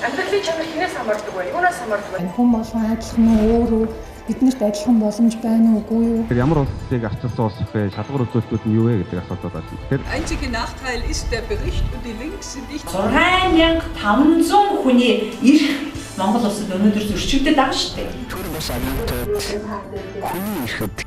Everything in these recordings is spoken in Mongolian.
Амьдралын чанар хинээс хамаардаг вэ? Юунаас хамаардаг вэ? Хүн болгон адилхан уу, өөр үү? Биднэрт адилхан боломж байна уу, үгүй юу? Тэр ямар улсыг арчилсан улс вэ? Шалгуур үзүүлэлтүүд нь юу вэ гэдэг асуудал байна. Тэгэхээр Einzige Nachteil ist der Bericht und die Links sind nicht 6500 хүний эрх Монгол улсад өнөөдөр зөрчигдөд байгаа шүү дээ. Төр бас агентууд хүний эрхэд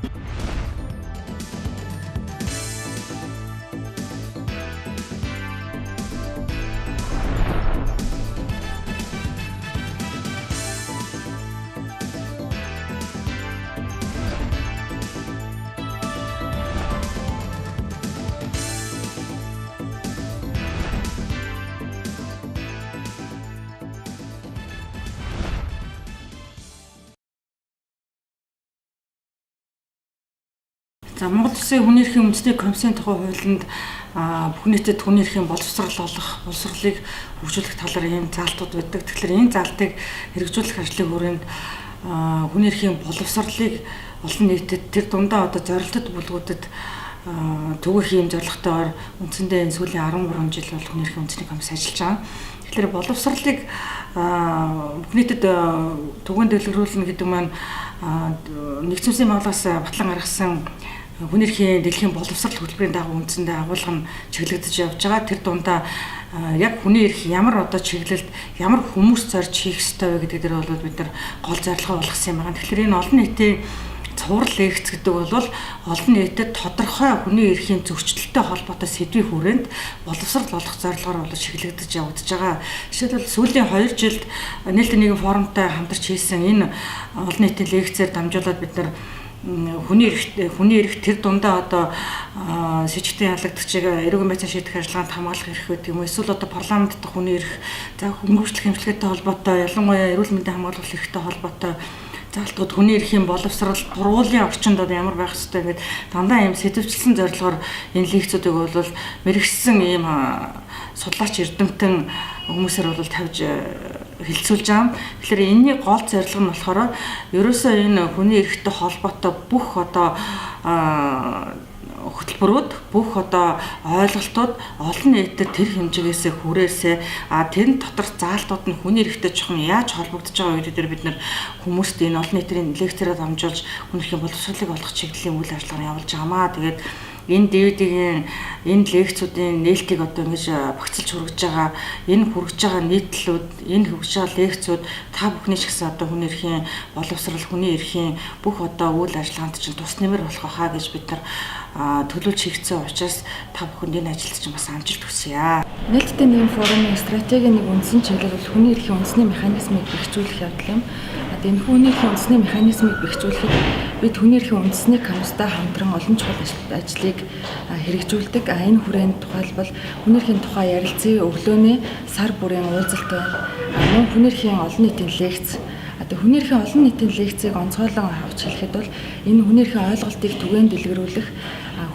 За Монгол Улсын хүний эрхийн үндэсний комиссийн тухай хуулинд бүх нийтэд хүний эрхийн боловсрал олох, боловсролыг хөгжүүлэх талаар ийм заалтууд байдаг. Тэгэхээр энэ заалтыг хэрэгжүүлэх ажлын хүрээнд хүний эрхийн боловсролыг олон нийтэд тэр дундаа одоо зорилтод бүлгүүдэд түгээх ийм зорилготойгоор үндсэндээ энэ сүүлийн 13 жил бол хүний эрхийн үндэсний комисс ажиллаж байгаа. Тэгэхээр боловсролыг бүх нийтэд түгээн дэлгэрүүлнэ гэдэг маань нэгдсэн улсын байгууллагаас батлан гаргасан хүний эрхийн дэлхийн боловсрол хөтөлбөрийн дагуу үндсэндээ агуулга нь чиглэгдэж явж байгаа. Тэр дундаа яг хүний эрх ямар одоо чиглэлд ямар хүмүүс зорж хийх ёстой вэ гэдэг дээр бол бид нар гол зорилгоо болгосон юм байна. Тэгэхээр энэ олон нийтийн цуврал лекц гэдэг бол олон нийтэд тодорхой хүний эрхийн зөрчилттэй холбоотой сэдвийн хүрээнд боловсрол олох зорилгоор бол чиглэгдэж явагдаж байгаа. Жишээлбэл сүүлийн 2 жилд нээлттэй нийгэм форумтай хамтарч хийсэн энэ олон нийтийн лекцээр дамжуулаад бид нар хүний эрх тэр дундаа одоо сэжигтэн ялагдагчийг эрүүгийн байцаан шийдэх ажиллагаанд хамгаалах эрх гэдэг юм уу, эсвэл одоо парламент дахь хүний эрх, за хөнгөвчлөх хэмжлэгээтэй холбоотой, ялангуяа эрүүл мэндийн хамгаалал эрхтэй холбоотой заалтууд, хүний эрхийн боловсрол, сургуулийн орчинд одоо ямар байх ёстой гэдэг дандаа ийм сэдвчлсэн зорилгоор энэ лекцүүдийг бол мэрэгсэн ийм судлаач эрдэмтэн хүмүүсээр бол тавьж хэлцүүлж байгаа. Тэгэхээр энэний гол зорилго нь болохоор ерөөсөө энэ хүний эрхтэй холбоотой бүх одоо хөтөлбөрүүд, бүх одоо ойлголтууд олон нийтэд тэр хэмжээгээсээ хүрээсээ, тэрэн дотор заалтууд нь хүний эрхтэй чухам яаж холбогдож байгаа гэдэг дээр бид нар хүмүүст энэ олон нийтийн лекцээрээ дамжуулж хүний эрхийн боловсролыг олох чиглэлийн үйл ажиллагаа явуулж байгаамаа. Тэгээд энэ DVD-ийн энэ лекцүүдийн нээлтийг одоо ингэж багцлж хүргэж байгаа, энэ хүргэж байгаа нийтлэлүүд, энэ хүргэж байгаа лекцүүд та бүхний ч гэсэн одоо хүний эрхийн боловсрол, хүний эрхийн бүх одоо үйл ажиллагаанд чинь тус нэмэр болох байхаа гэж бид нар төлөвлөж хийгдсэн учраас та бүхэнд энэ ажилд чинь бас амжилт хүсье. Нээлттэй нийгэм форумын стратегийн нэг үндсэн чиглэл бол хүний эрхийн үндэсний механизмыг бэхжүүлэх явдал юм. Энэ хүний эрхийн үндэсний механизмыг бэхжүүлэхэд бид хүний эрхийн үндэсний комисстай хамтран олон чухал ажлыг хэрэгжүүлдэг. Энэ хүрээнд тухайлбал хүний эрхийн тухай ярилцсан өглөөний сар бүрийн уулзалт байна. Мөн хүний эрхийн олон нийтийн лекц. Одоо хүний эрхийн олон нийтийн лекцийг онцгойлон авч хэлэхэд бол энэ хүний эрхийн ойлголтыг түгээн дэлгэрүүлэх,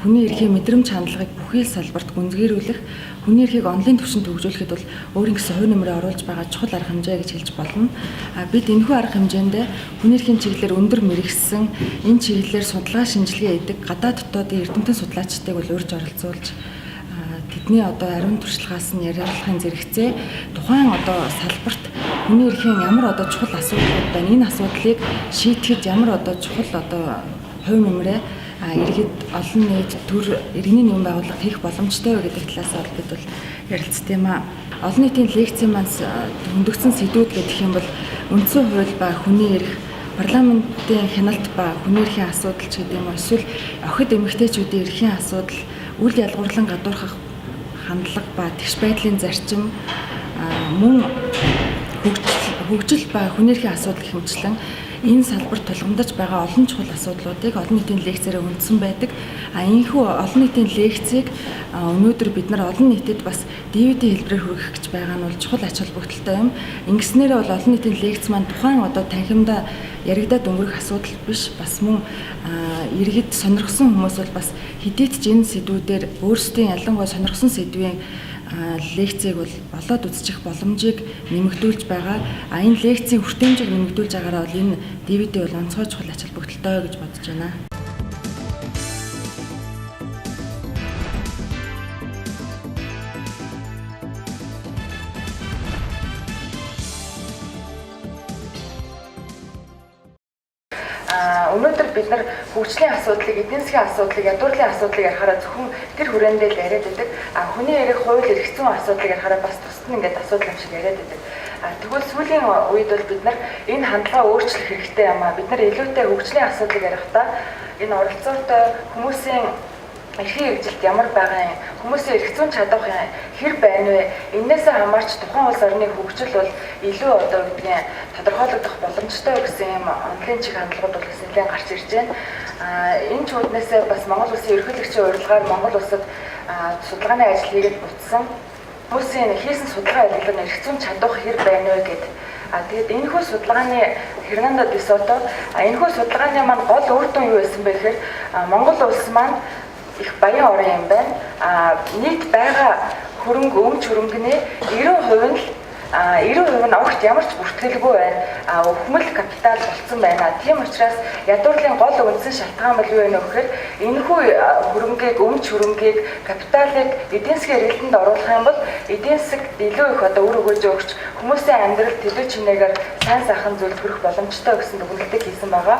хүний эрхийн мэдрэмж хандлагыг бүхий л салбарт гүнзгийрүүлэх, хүний эрхийг онлын түвшинд хөгжүүлэхэд бол өөрийн гэсэн хувь нэмрээ оруулж байгаа чухал арга хэмжээ гэж хэлж болно. Бид энэхүү арга хэмжээнд хүний эрхийн чиглэлээр өндөр мэргэссэн, энэ чиглэлээр судалгаа шинжилгээ хийдэг гадаад дотоодын эрдэмтэн судлаачдыг бол урьж оролцуулж тэдний одоо ариун туршлагаас нь яриалгахын зэрэгцээ тухайн одоо салбарт хүний эрхийн ямар одоо чухал асуудлууд байна, энэ асуудлыг шийдэхэд ямар одоо чухал одоо хувь нэмрээ иргэд олон нийт төр иргэний нийгмийн байгууллага хийх боломжтой вэ гэдэг талаас бол бид бол ярилцсан юм аа. Олон нийтийн лекцийн маань хөндөгдсөн сэдвүүд гэх юм бол үндсэн хууль ба хүний эрх, парламентын хяналт ба хүний эрхийн асуудал ч гэдэг юм уу, эсвэл охид эмэгтэйчүүдийн эрхийн асуудал, үл ялгуурлан гадуурхах хандлага ба тэгш байдлын зарчим, мөн хөгжил ба хүний эрхийн асуудал гэх мэтчлэн энэ салбарт тулгамдаж байгаа олон чухал асуудлуудыг олон нийтийн лекцээрээ хөндсөн байдаг. Энэхүү олон нийтийн лекцийг өнөөдөр бид нар олон нийтэд бас DVD хэлбэрээр хүргэх гэж байгаа нь бол чухал ач холбогдолтой юм. Ингэснээрээ бол олон нийтийн лекц маань тухайн одоо танхимдаа яригадад өнгөрөх асуудал биш, бас мөн иргэд сонирхсон хүмүүс бол бас хэдийд ч энэ сэдвүүдээр өөрсдийн ялангуяа сонирхсон сэдвийн лекцийг бол болоод үзчих боломжийг нэмэгдүүлж байгаа. Энэ лекцийн хүртээмжийг нэмэгдүүлж байгаараа бол энэ DVD бол онцгой чухал ач холбогдолтой гэж бодож байна. Өнөөдөр бид нар хөгжлийн асуудлыг, эдийн засгийн асуудлыг, ядуурлын асуудлыг ярихаараа зөвхөн тэр хүрээндээ л яриад байдаг. Хүний эрх, хууль эрх зүйн асуудлыг ярихаараа бас тусад нь ингээд асуудал юм шиг яриад байдаг. Тэгвэл сүүлийн үед бол бид нар энэ хандлага өөрчлөх хэрэгтэй юм аа. Бид нар илүүтэй хөгжлийн асуудлыг ярихдаа энэ оролцоотой хүмүүсийн эрхийн хэрэгжилт ямар байгаа юм, хүмүүсийн эрх зүйн чадвар хэр байна вэ? Эннээсээ хамаарч тухайн улс орны хөгжил бол илүү одоо гэдгийг тодорхойлогдох боломжтой гэсэн юм онлын чиг хандлагууд бол бас нэлээд гарч ирж байна. Энэ ч үүднээсээ бас Монгол улсын ерөнхийлөгчийн урилгаар Монгол улсад судалгааны ажил хийгээд буцсан. Хүмүүсийн хийсэн судалгаа илэрлэл нь эрх зүйн чадвар хэр байна вэ гэд. Тэгээд энэхүү судалгааны Хернандо Десото энэхүү судалгааны маань гол үр дүн юу байсан бэ гэхээр Монгол улс маань их баян орн юм байна. Нийт байгаа хөрөнгө өмч хөрөнгөний 90% нь л 90% нь огт ямар ч бүртгэлгүй байна. Өхмөл капитал болцсон байна. Тийм учраас ядуурлын гол үндсэн шалтгаан бол юу вэ гэхээр энэхүү хөрөнгийг, өмч хөрөнгийг, капиталыг эдийн засгийн хэрэглэлтэнд оруулах юм бол эдийн засагт илүү их одоо үр өгөөж өгч хүмүүсийн амьдрал төлөө чинээгээр сайн сайхан зүйлд хүрэх боломжтой гэсэн дүгнэлтийг хийсэн байгаа.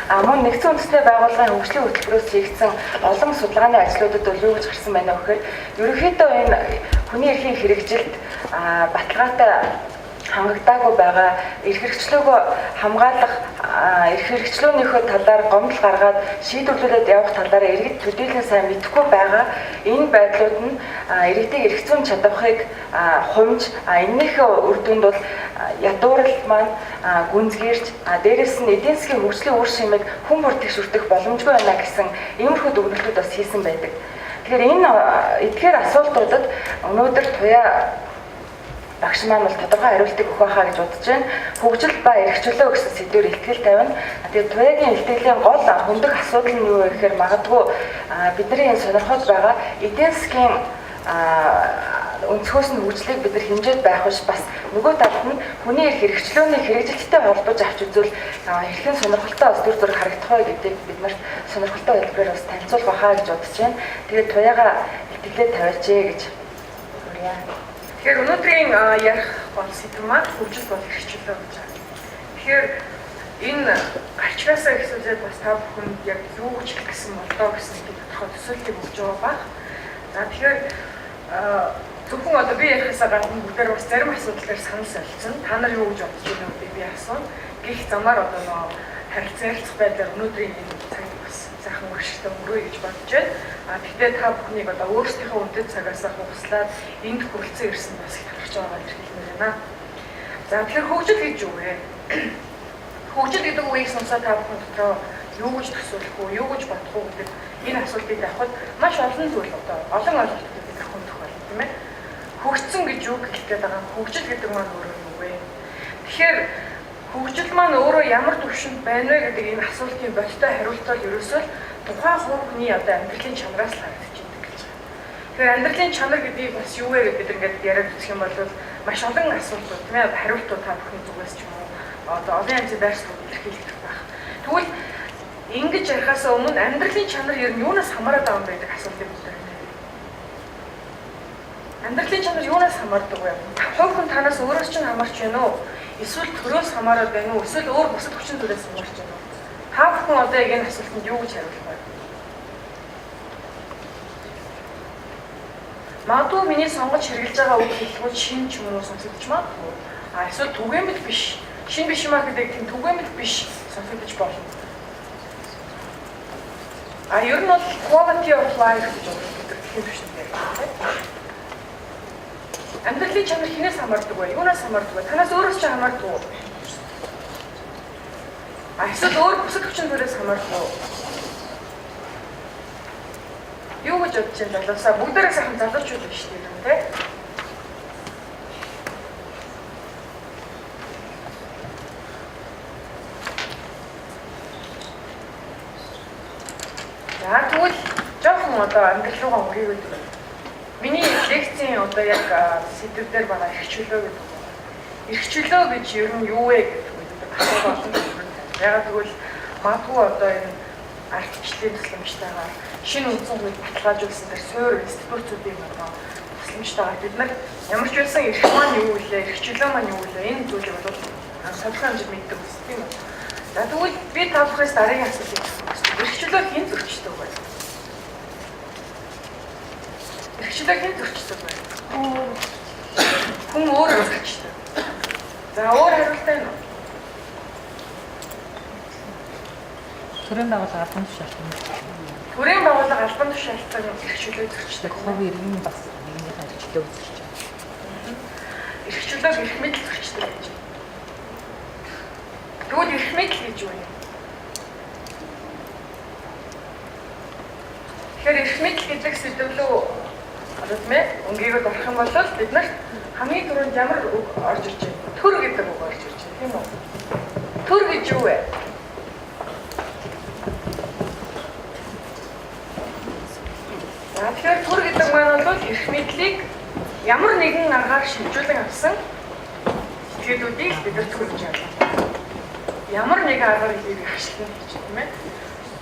Мөн нэгдсэн үндэсний байгууллагын хөгжлийн хөтөлбөрөөс хийгдсэн олон судалгааны ажлуудад бол юу гэж гарсан байна вэ гэхээр ерөнхийдөө энэ хүний эрхийн хэрэгжилт баталгаатай хангагдаагүй байгаа, эрх хэрэгчлөөгөө хамгаалах, эрх хэрэгчлөөнийхөө талаар гомдол гаргаад шийдвэрлүүлээд явах талаар иргэд төдийлөн сайн мэдэхгүй байгаа. Энэ байдлууд нь иргэдийг эрх зүйн чадварыг хумж, энэнийхээ үр дүнд бол ядуурл маань гүнзгийрч, дээрэс нь эдийн засгийн хөгжлийн үр шимийг хүн бүр тэгш хүртэх боломжгүй байна гэсэн иймэрхүү дүгнэлтүүд бас хийсэн байдаг. Тэгэхээр энэ эдгээр асуултуудад өнөөдөр Туяа багш маань бол тодорхой хариултыг өгөх байхаа гэж бодож байна. Хөгжил ба эрх чөлөө гэсэн сэдвээр илтгэл тавина. Тэгээд Туяагийн илтгэлийн гол хөндөх асуудал нь юу вэ гэхээр магадгүй бидний энэ сонирхоод байгаа эдийн засгийн өнцгөөс нь хөгжлийг бид нар хэмжээд байх биш, бас нөгөө талд нь хүний эрх хэрэгчлөөний хэрэгжилттэй холбож авч үзвэл хэрхэн сонирхолтой бас төр зураг харагдах вэ гэдгийг бид нарт сонирхолтой хэлбэрээр бас танилцуулах байхаа гэж бодож байна. Тэгээд Туяагаа илтгэлээ тавиач гэж хүрье. Тэгэхээр өнөөдрийн ярих гол сэдэв маань хөгжил бол эрх чөлөө гэж байна. Тэгэхээр энэ гарчгаасаа эхлүүлээд бас та бүхэнд яг юу гэж хэлэх гэсэн болдоо гэсэн нэг тодорхой төсөөлтийг өгч байгаа бах. За тэгэхээр зөвхөн одоо би ярихаасаа гадна бүгдээр бас зарим асуудал дээр санал солилцсон. Та нар юу гэж бодож байна вэ би асууна. Гэх замаар одоо нөө харилцан ярилцах байдлаар өнөөдрийн энэ цагт бас сайхан урагшилтай өнгөрөөе гэж бодож байна. Гэхдээ та бүхнийг одоо өөрсдийнхөө үнэтэй цагаасаа хугацлаад энд хүрэлцэн ирсэн бас их талархаж байгаагаа илэрхийлмээр байна. За тэгэхээр хөгжил гэж юу вэ? Хөгжил гэдэг үгийг сонсоод та бүхэн дотроо юу гэж төсөөлөх үү, юу гэж бодох уу гэдэг энэ асуултыг авахд маш олон зүйл одоо олон ойлголтыг бид хүндэх болно, тийм ээ. Хөгжсөн гэж юу хэлэх гээд байгаа юм? Хөгжил гэдэг маань өөрөө юу вэ? Тэгэхээр хөгжил маань өөрөө ямар түвшинд байна вэ гэдэг энэ асуултын бодиттой хариултаар ерөөсөө тухайн хувь хүний одоо амьдралын чанараас л харагдаж байдаг гэж байна. Тэгэхээр амьдралын чанар гэдгийг бас юу вэ гэж бид ингээд яриад үзэх юм бол маш олон асуултууд, тийм ээ, хариултууд та бүхний зүгээс ч юм уу одоо олон янзын байр суурь илэрхийлэгдэх байх. Тэгвэл ингэж ярихаас өмнө амьдралын чанар ер нь юунаас хамаарат байгаа юм бэ гэдэг асуултыг бид байна. Амьдралын чанар юунаас хамаардаг вэ? Хувь хүн танаас өөрөөс чинь хамаарч байна уу? Эсвэл төрөөс хамаарат байна уу? Эсвэл өөр бусад хүчин зүйлээс хамаарч байна уу? Та бүхэн одоо яг энэ асуултанд юу гэж хариулах вэ? Магадгүй миний сонгож хэрэглэж байгаа үг хэллэгүүд шин ч юм уу сонсогдож магадгүй. Эсвэл түгээмэл биш. Шин биш юм а гэдэг тийм түгээмэл биш сонсогдож болно. Ер нь бол quality of life гэж бид дэлхийн түвшинд ярьдаг тийм. Амьдралын чанар хинээс хамаардаг вэ? Юунаас хамаардаг вэ? Танаас өөрөөс ч хамаардаг уу? Эсвэл өөр бусад хүчин зүйлээс хамаардаг уу? Юу гэж бодож байна залуусаа? Бүгдээрээ сайхан залуучууд биш тийм үү, тэ? За тэгвэл жоохон одоо амьдрал руугаа өргөйгөөд байна. Миний лекцийн одоо яг сэдэв дээр байгаа эрх чөлөө гэдэг үг. Эрх чөлөө гэж ер нь юу вэ гэдэг үг асуулт олон байна. Ягаад гэвэл магадгүй одоо энэ ардчлалын тусламжтайгаар шинэ үндсэн хууль баталгаажуулсан дээр суур институцүүдийн одоо тусламжтайгаар бид нар ямар ч байсан эрх маань юу вэ, эрх чөлөө маань юу вэ, энэ зүйлийг бол тодорхой хэмжээнд мэддэг үст тийм үү. За тэгвэл би та бүхнээс дараагийн асуултыг асуух. Эрх чөлөө хэн зөрчдөг вэ? Эрх чөлөө хэн зөрчдөг вэ? Хүн өөрөө зөрчдөг. За өөр хариултаа юу? Төрийн байгууллага албан тушаалтан. Төрийн байгууллага албан тушаалтан эрх чөлөө зөрчдөг. Хувь иргэн бас нэгнийхээ эрх чөлөөг зөрчдөг. Эрх чөлөөг эрх мэдэл зөрчдөг гэж. Тэгвэл эрх мэдэл гэж юу юм? Тэгэхээр эрх мэдэл гэдэг сэдвлүү одоо тийм өнгийг орох юм бол бид нарт хамгийн түрүүнд ямар үг орж ирж байна? Төр гэдэг үг орж ирж байна, тийм үү? Төр гэж юу вэ? За тэгэхээр төр гэдэг маань бол эрх мэдлийг ямар нэгэн аргаар шилжүүлэн авсан этгээдүүдийг бид нар төр гэж ярьдаг. Ямар нэгэн аргаар илийг ашиглана гэж тийм ээ.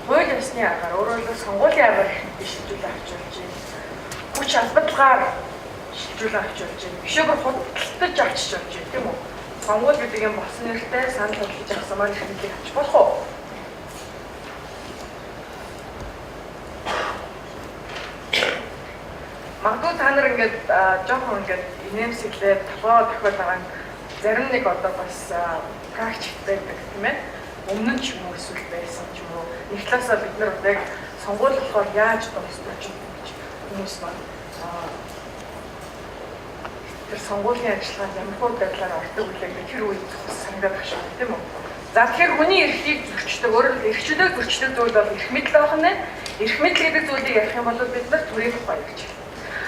Хууль ёсны аргаар, өөрөөр хэлбэл сонгуулийн аргаар эрх мэдлийг шилжүүлэн авч болж байна. Хүч албадлагаар шилжүүлэн авч болж байна. Бишээгээр худалдаж авчиж болж байна, тийм үү? Сонгуул гэдэг юм болсон нэртэй санал хөдөлж авсан маань эрх мэдлийг авч болох уу? Магадгүй та нар ингээд жоохон ингээд инээмсэглээ толгоо дохиод байгаа нь зарим нэг одоо бас практик байдаг, тийм ээ. Өмнө нь ч юм уу эсвэл байсан ч юм уу. Нэг талаасаа бид нар яг сонгуул болохоор яаж дуустаж юм гэж хүмүүс маань тэр сонгуулийн ажиллагаанд ямар хөө байдлаар ордог үлээ гэх тэр үед бас санагдаад байх шиг тийм үү. За тэгэхээр хүний эрхийг зөрчдөг, өөрөөр хэлбэл эрх чөлөөг зөрчдөг зүйл бол эрх мэдэл байх нь. Эрх мэдэл гэдэг зүйлийг ярих юм бол бид нар төрийн тухай ярьж байна.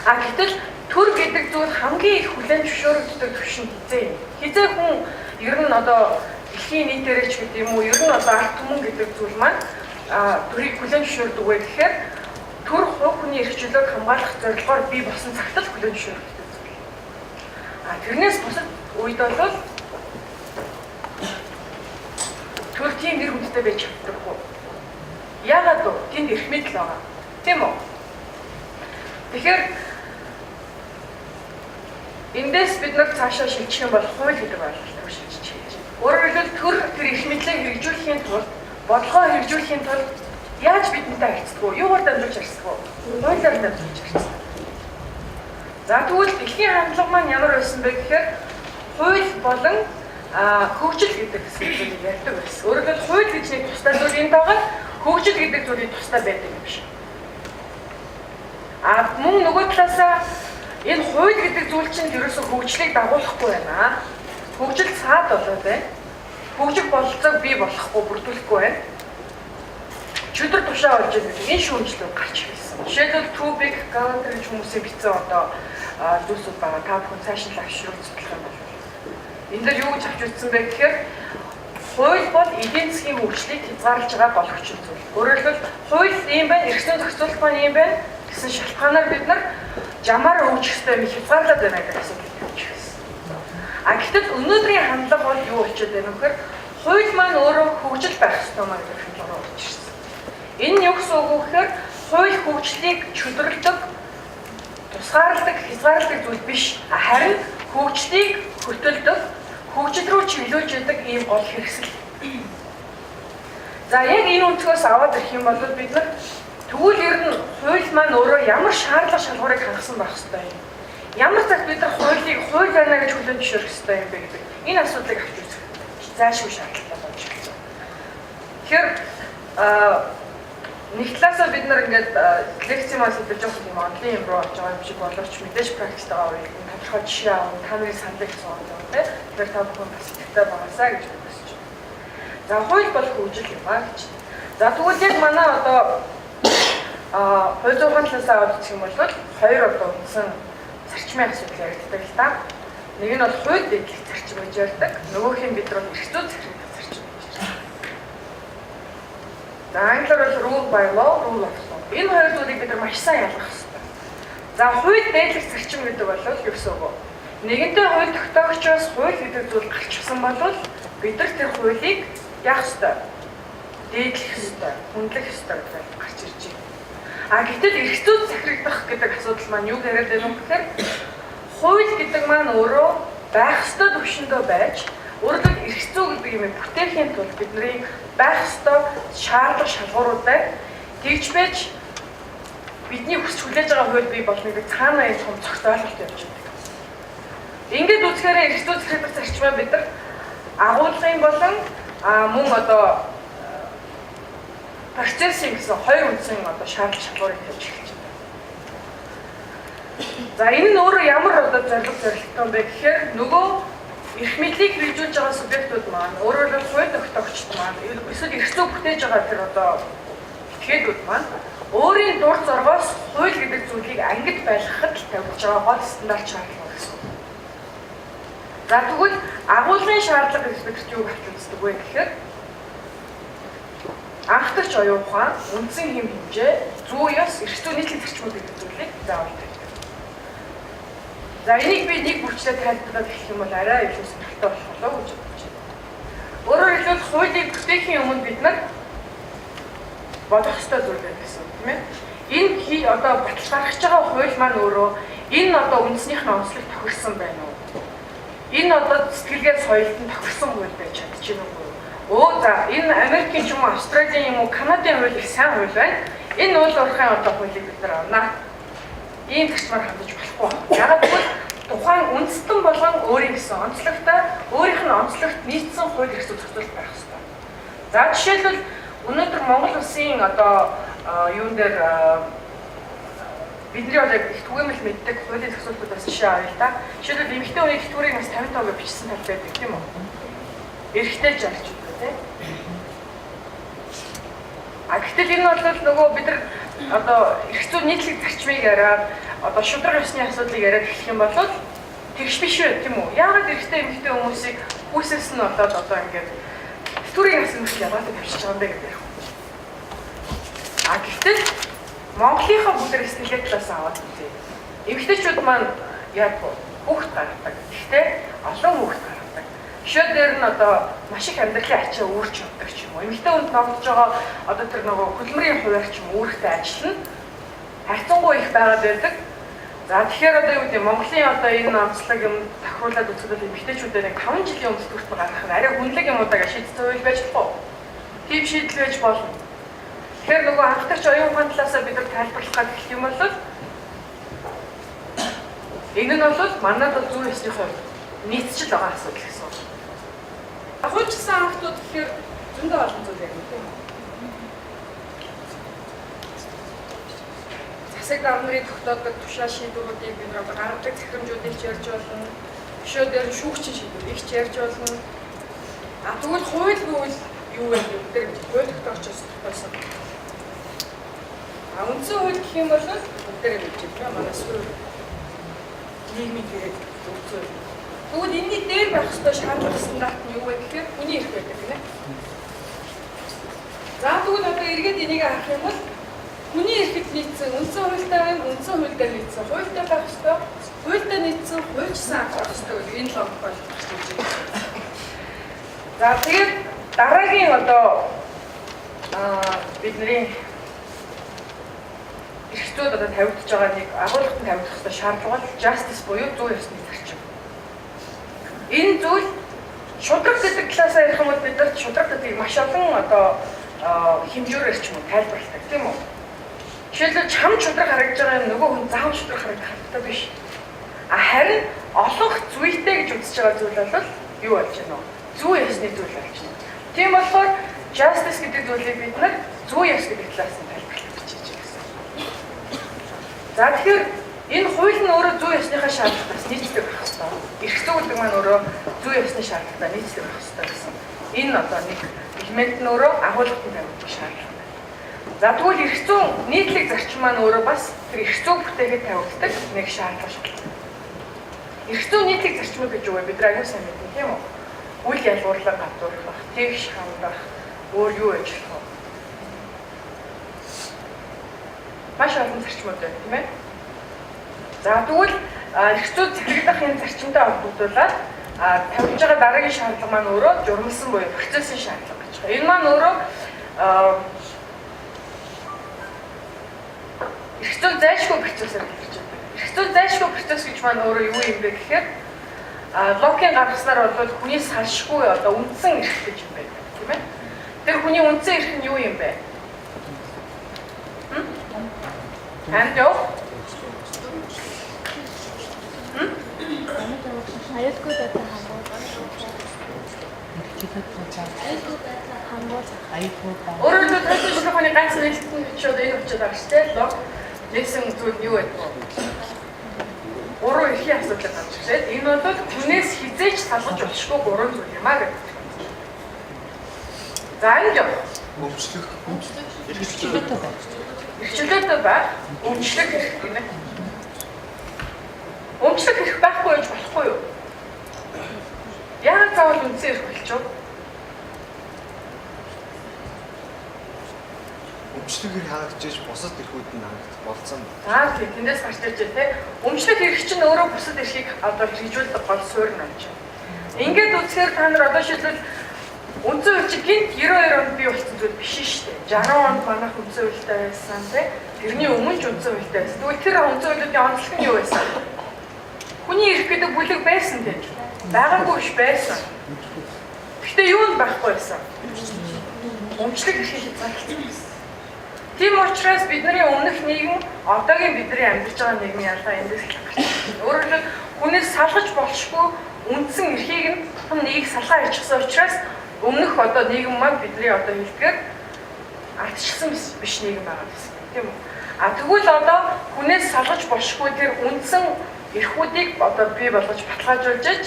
А гэтэл төр гэдэг зүйл хамгийн их хүлээн зөвшөөрөгддөг түвшин хизээ юм. Хизээ хүн ер нь одоо дэлхийн нийтээрээ ч гэдэг юм уу, ер нь одоо ард түмэн гэдэг зүйл маань төрийг хүлээн зөвшөөрдөг вэ гэхээр төр хувь хүний эрх чөлөөг хамгаалах зорилгоор бий болсон цагт л хүлээн зөвшөөрөгддөг зүйл. А тэрнээс бусад үед бол төр тийм нэр хүндтэй байж чаддаггүй. Яагаад вэ? Тэнд эрх мэдэл байгаа. Тийм үү? Тэгэхээр эндээс бид нар цаашаа шилжих юм бол хууль гэдэг ойлголт руу шилжиж хэлж байна. Өөрөөр хэлбэл төр тэр эрх мэдлээ хэрэгжүүлэхийн тулд, бодлогоо хэрэгжүүлэхийн тулд яаж бидэнтэй харьцдаг вэ? Юугаар дамжуулж харьцдаг вэ? Хуулиар дамжуулж харьцдаг. За тэгвэл дэлхийн хандлага маань ямар байсан бэ гэхээр хууль болон хөгжил гэдэг зүйлийг ярьдаг байсан. Өөрөөр хэлбэл хууль гэж нэг тусдай зүйл энд байгаа, хөгжил гэдэг зүйлийг тусдай байдаг юм шиг. А мөн нөгөө талаасаа энэ хууль гэдэг зүйл чинь ерөөсөө хөгжлийг дагуулахгүй байна. Хөгжил цаад болоод байна. Хөгжих бололцоог бий болохгүй, бүрдүүлэхгүй байна. Чөтгөр тушаа болж байгаа гэдэг энэ шүүмжлэл гарч ирсэн. Жишээлбэл Too Big Galanter гэж хүмүүсийн бичсэн одоо зүйлсүүд байгаа. Та бүхэн цааш нь авшруулж судлах юм бол. Энэ дээр юу гэж авч үзсэн бэ гэхээр хууль бол эдийн засгийн хөгжлийг хязгаарлаж байгаа гол хүчин зүйл. Өөрөөр хэлбэл хууль ийм байна, эрх зүйн зохицуулалт маань ийм байна гэсэн шалтгаанаар бид нар жамаар хөгжих ёстой юм хязгаарлаад байна гэдэг асуудал тавьж ирсэн. А гэтэл өнөөдрийн хандлага бол юу болчиход байна вэ гэхээр хууль маань өөрөө хөгжил байх ёстой маа гэдэг хандлага руу орж ирсэн. Энэ нь юу гэсэн үг вэ гэхээр хууль хөгжлийг чөдөрлөдөг, тусгаарладаг, хязгаарладаг зүйл биш. Харин хөгжлийг хөтөлдөг, хөгжил рүү чиглүүлж яадаг ийм гол хэрэгсэл. За яг энэ өнцгөөс аваад ирэх юм бол бид нар тэгвэл ер нь хууль маань өөрөө ямар шаардлага шалгуурыг хангасан байх ёстой юм? Ямар цагт бид нар хуулийг хууль байна гэж хүлээн зөвшөөрөх ёстой юм бэ гэдэг энэ асуудлыг авч үзэх зайлшгүй шаардлагатай болж байна. Тэгэхээр нэг талаасаа бид нар ингээд лекцийн маань сэдв жоохон тийм онлын юм руу орж байгаа юм шиг боловч мэдээж практиктайгаа үеийг тодорхой жишээ авах, та нарын саналыг асуух юм байна. Тэгэхээр та бүхэн бас итгэвтэй байгаасаа гэж хүсэж байна. За хууль бол хөгжил юм аа гэж. За тэгвэл яг манай одоо хууль зүйн талаас аваад үзэх юм бол хоёр одоо үндсэн зарчмын асуудал яригддаг л та. Нэг нь бол хууль дэдлэх зарчим гэж ярьдаг. Нөгөөх нь бид нар эрх зүйн захирагдах зарчим гэж ярьдаг. За англиар бол rule by law, rule of law. Энэ хоёр зүйлийг бид нар маш сайн ялгах хэрэгтэй. За хууль дээдлэх зарчим гэдэг бол юу гэсэн үг вэ? Нэгэнтээ хууль тогтоогчоос хууль гэдэг зүйл гарчихсан бол бид нар тэр хуулийг яах ёстой? Дээдлэх ёстой, хүндлэх ёстой гэдэг гарч ирж байна. А гэтэл эрх зүйд захирагдах гэдэг асуудал маань юу яриад байна вэ гэхээр хууль гэдэг маань өөрөө байх ёстой төвшөндөө байж Өөрөөр хэлбэл эрх зүй гэдэг юм бүтээхийн тулд бидний байх ёстой шаардлага шалгуурууд байна. Тэгж байж бидний хүсч хүлээж байгаа хууль бий болно гэдэг цаанаа энэ том цогц ойлголт явж байдаг. Ингээд үзэхээр эрх зүй захирах зарчмаа бид нар агуулгын болон мөн одоо процессын гэсэн хоёр үндсэн одоо шаардлага шалгуурыг тавьж эхэлж байна. За энэ нь өөрөө ямар одоо зорилго зорилттой юм бэ гэхээр нөгөө эрх мэдлийг хэрэгжүүлж байгаа субъектууд маань өөрөөр хэлбэл хууль тогтоогчд маань эсвэл эрх зүй бүтээж байгаа тэр одоо этгээдүүд маань өөрийн дур зоргоос хууль гэдэг зүйлийг ангид байлгахад л тавьж байгаа гол стандарт шаардлага гэсэн. За тэгвэл агуулгын шаардлага гэж бид юу авч үздэг вэ гэхээр анхдагч оюун ухаан, үндсэн хэм хэмжээ, зүү ёс, эрх зүй нийтлэг зарчмууд гэдэг зүйлийг заавал тавьдаг. За энийг би нэг бүрчлээ тайлбарлаад эхлэх юм бол арай илүү сонирхолтой болох болов уу гэж бодож байна. Өөрөөр хэлбэл хуулийг бүтээхийн өмнө бид нар бодох ёстой зүйл байх гэсэн үг тийм ээ. Энэ одоо баталж гаргаж байгаа хууль маань өөрөө энэ одоо үндснийх нь онцлог тохирсон байна уу? Энэ одоо сэтгэлгээ соёлд нь тохирсон хууль байж чадчихэв үү? Өө за энэ Америкийн ч юм уу Австралийн юм уу Канадын хууль их сайн хууль байна. Энэ уул уурхайн одоо хуулийг бид нар авнаа. Ийм зарчмаар хандаж болохгүй. Яагаад гэвэл тухайн үндэстэн болгон өөрийн гэсэн онцлогтой, өөрийнх нь онцлогт нийцсэн хууль эрх зүй зохицуулалт байх ёстой. За жишээлбэл өнөөдөр Монгол улсын одоо юун дээр бидний бол яг их түгээмэл мэддэг хуулийн зохицуултуудаас жишээ авъя л да. Жишээлбэл эмэгтэй хүний тэтгэврийг нас 55 гэж бичсэн тал байдаг тийм үү? Эрэгтэй 60 тийм. А гэтэл энэ бол нөгөө бид нар одоо эрх зүйн нийтлэг зарчмыг яриад одоо шударга ёсны асуудлыг яриад эхлэх юм бол тэгш биш үү тийм үү? Яагаад эрэгтэй эмэгтэй хүмүүсийг хүүсээс нь болоод одоо ингээд тэтгэврийн нас нь ялгаатай тавьчихж байгаа юм бэ гэдэг ярих. А гэтэл Монголынхаа бүгд сэтгэлгээ талаас аваад үзье. Эмэгтэйчүүд маань яг хүүхэд гаргадаг. Гэхдээ олон хүүхэд гаргадаг. Өшөө дээр нь одоо маш их амьдралын ачаа үүрч явдаг ч юм уу. Эмэгтэй хүнд ногдож байгаа одоо тэр нөгөө хөдөлмөрийн хуваар ч юм уу үүрэгтэй ажил нь харьцангуй их байгаад байдаг. За тэгэхээр одоо юу гэдэг Монголын одоо энэ онцлог юм тохируулаад үзэхэд эмэгтэйчүүдээр нэг 5 жилийн өмнө зүтгэврт гаргах нь арай хүнлэг юмудаа шийдсэн хууль байж болохгүй. Тийм шийдэл байж болно. Тэгэхээр нөгөө анхдагч оюун ухаан талаасаа бид нар тайлбарлах гэх юм бол энэ нь бол манад бол зүү ёсны хувьд нийцчил байгаа асуудал гэсэн. Хуульчилсан актууд гэхээр зөндөө олон зүйл ярина тийм үү? Засаг дарга нарын тогтоодог тушаал шийдвэрүүдийг бид нар гаргадаг захирамжуудыг ч ярьж болно. Өшөө дээр шүүгчийн шийдвэрийг ч ярьж болно. А тэгвэл хууль гэвэл юу вэ гэдэг хууль тогтоогчоос тогтоосон. А үндсэн хууль гэх юм бол бүгдээрээ мэдж байна. Манай суурь нийгмийн хэрэг үндсэн хууль. Тэгвэл энэний дээр байх ёстой шаардлага стандарт нь юу вэ гэхээр хүний эрх байдаг гинэ. За тэгвэл одоо эргээд энийг харах юм бол хүний эрхэд нийцсэн үндсэн хуультай байна, үндсэн хууль дээр нийцсэн хуультай байх ёстой, хуультай нийцсэн хуульчсан акт байх ёстой гэдэг энэ логик болж гарч ирж байна. За тэгээд дараагийн одоо бидний эрх зүйд одоо тавигдж байгаа нэг агуулгад нь тавигдах ёстой шаардлага бол justice буюу зүй ёсны зарчим. Энэ зүйл шударга гэдэг талаасаа ярих юм бол бид нар шударга гэдгийг маш олон одоо хэмжүүрээр ч юм уу тайлбарладаг тийм үү? Жишээлбэл чам шударга харагдж байгаа юм нөгөө хүн заавал шударга харагдах албатай биш. А харин олонх зүйтэй гэж үзэж байгаа зүйл бол юу болж байна вэ? Зүй ёсны зүйл болж байна. Тийм болохоор justice гэдэг зүйлийг бид нар зүй ёс гэдэг талаас нь тайлбарлах гэж хийж байгаа гэсэн. За тэгэхээр энэ хууль нь өөрөө зүй ёсныхаа шаардлагатаас нийцдэг байх ёстой. Эрх зүй гэдэг маань өөрөө зүй ёсны шаардлагатай нийцдэг байх ёстой гэсэн. Энэ одоо нэг элемент нь өөрөө агуулгад нь тавигдах шаардлага. За тэгвэл эрх зүйн нийтлэг зарчим маань өөрөө бас тэр эрх зүй бүтээхэд тавигддаг нэг шаардлага шалгана. Эрх зүйн нийтлэг зарчмыг гэж юу вэ? Бид нар аюул сайн мэднэ тийм үү? Үл ялгуурлан гадуурхах, тэгш хандах, өөр юу байж болох вэ? Маш олон зарчмууд байна тийм ээ. За тэгвэл эрх зүй захирагдах энэ зарчимтай холбогдуулаад тавьж байгаа дараагийн шаардлага маань өөрөө журмалсан буюу процессын шаардлага гэж байна. Энэ маань өөрөө эрх зүйн зайлшгүй процессор гэж байна. Эрх зүйн зайлшгүй процесс гэж маань өөрөө юу юм бэ гэхээр Локийн гаргаснаар бол хүний салшгүй одоо үндсэн эрх гэж юм байдаг, тийм ээ. Тэр хүний үндсэн эрх нь юу юм бэ? Амьд юу? Аюулгүй байдлаа хамгуулах. Аюулгүй байдлаа. Өөрөөр хэлбэл толгой шинжлэх ганц нээлтэн гэж одоо энэ учраас байгаа шүү дээ. Лок нээсэн зүйл юу вэ? Гурван эрхийн асуудлыг гарч ирээд энэ бол хүнээс хизээч салгаж болшгүй гурван зүйл юм а гэдэг. За энэ юу? Өмчлөх. Эрхчлөөтэй байх. Эрхчлөөтэй байх. Өмчлөх эрх гинэ. Өмчлөх эрх байхгүй байж болохгүй юу? Яагаад заавал үндсэн эрх болчих вэ? Өмчлөх эрх хаагдчихж бусад эрхүүд нь хаагдах болсон. За тийм, тэндээс гарч ирж байна те. Өмчлөх эрх чинь өөрөө бусад эрхийг одоо хэрэгжүүлдэг гол суурь нь юм. Ингээд үзэхээр та нар одоо шилбэл үндсэн хууль чинь гинт 92 онд бий болсон зүйл биш шүү дээ. 60 онд манайх үндсэн хуультай байсан те. Тэрний өмнө ч үндсэн хуультай байсан. Тэгвэл тэр үндсэн хуулиудын онцлог нь юу байсан? Хүний эрх гэдэг бүлэг байсан те. Байгаагүй биш байсан. Гэхдээ юу нь байхгүй байсан? Өмчлөх эрхийг хязгаарласан байсан. Тийм учраас бидний өмнөх нийгэм одоогийн бидний амьдарч байгаа нийгмийн ялгаа эндээс л гарч байна. Өөрөөр хэлбэл хүнээс салгаж болшгүй үндсэн эрхийг нь нэгийг салгаа хийчихсэн учраас өмнөх одоо нийгэм маань бидний одоо хэлдгээр ардчилсан биш нийгэм байгаа гэсэн тийм үү? А тэгвэл одоо хүнээс салгаж болшгүй тэр үндсэн эрхүүдийг одоо бий болгож баталгаажуулж иж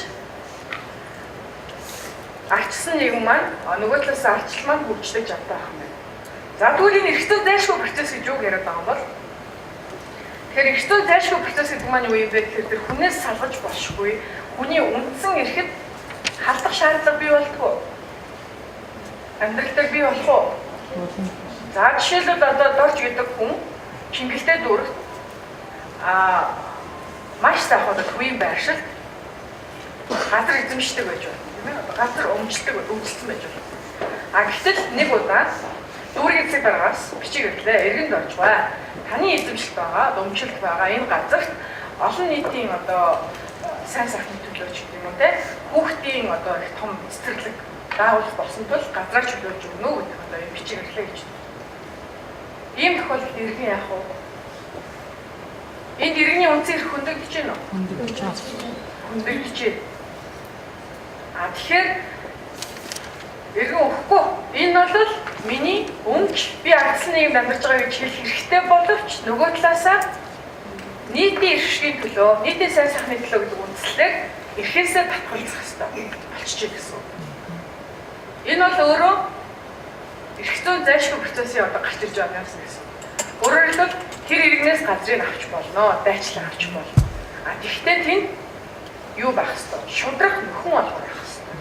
ардчилсан нийгэм маань нөгөө талаас ардчил маань хөгжлөж явдаг юм байна. За тэгвэл энэ эрх зүйн зайлшгүй процесс гэж юу яриад байгаа юм бол? Тэгэхээр эрх зүйн зайлшгүй процесс гэдэг маань юу юм бэ гэхээр тэр хүнээс салгаж болшгүй хүний үндсэн эрхэд халдах шаардлага бий болдгоо. Амьдрал дээр бий болох уу? За жишээлбэл одоо Дорж гэдэг хүн Чингэлтэй дүүрэгт маш сайхан одоо төвийн байршилд газар эзэмшдэг байж байна, тийм ээ? Одоо газар өмчлөдөг, өмчлөсөн байж байна. А гэтэл нэг удаа дүүргийн эцэг дараагаас бичиг ирлээ. Иргэн доржгой. Таны эзэмшилт байгаа, өмчлөлт байгаа энэ газарт олон нийтийн одоо сайн сайхны төлөө ч гэдэг юм уу те хүүхдийн одоо их том цэцэрлэг даавал болсон тул газраа чөлөөлж өгнө гэдэг одоо юм бичиг ирлээ гэж. Ийм тохиолдолд иргэн яах вэ? Энд иргэний үндсэн эрх хөндөгдөж байна уу? Хөндөгдөж байна. Хөндөгдөж байна. А тэгэхээр иргэн өгөхгүй. Энэ бол миний өмч, би ардсан нийгэмд амьдарч байгаа гэж хэлэх хэрэгтэй боловч нөгөө талаасаа нийтийн эрх төлөө, нийтийн сайн сайхны төлөө гэдэг үндслээр эрхээсээ татгалзах хэрэгтэй болчихжээ гэсэн. Энэ бол өөрөө эрх зүйн зайлшгүй процессын одоо гарч ирж байгаа юм гэсэн. Өөрөөр хэлбэл тэр иргэнээс газрыг авч болно, дайчлан авч болно. А тэгвэл тэнд юу байх хэвээр? Шудрах нөхөн олгох байх хэвээр.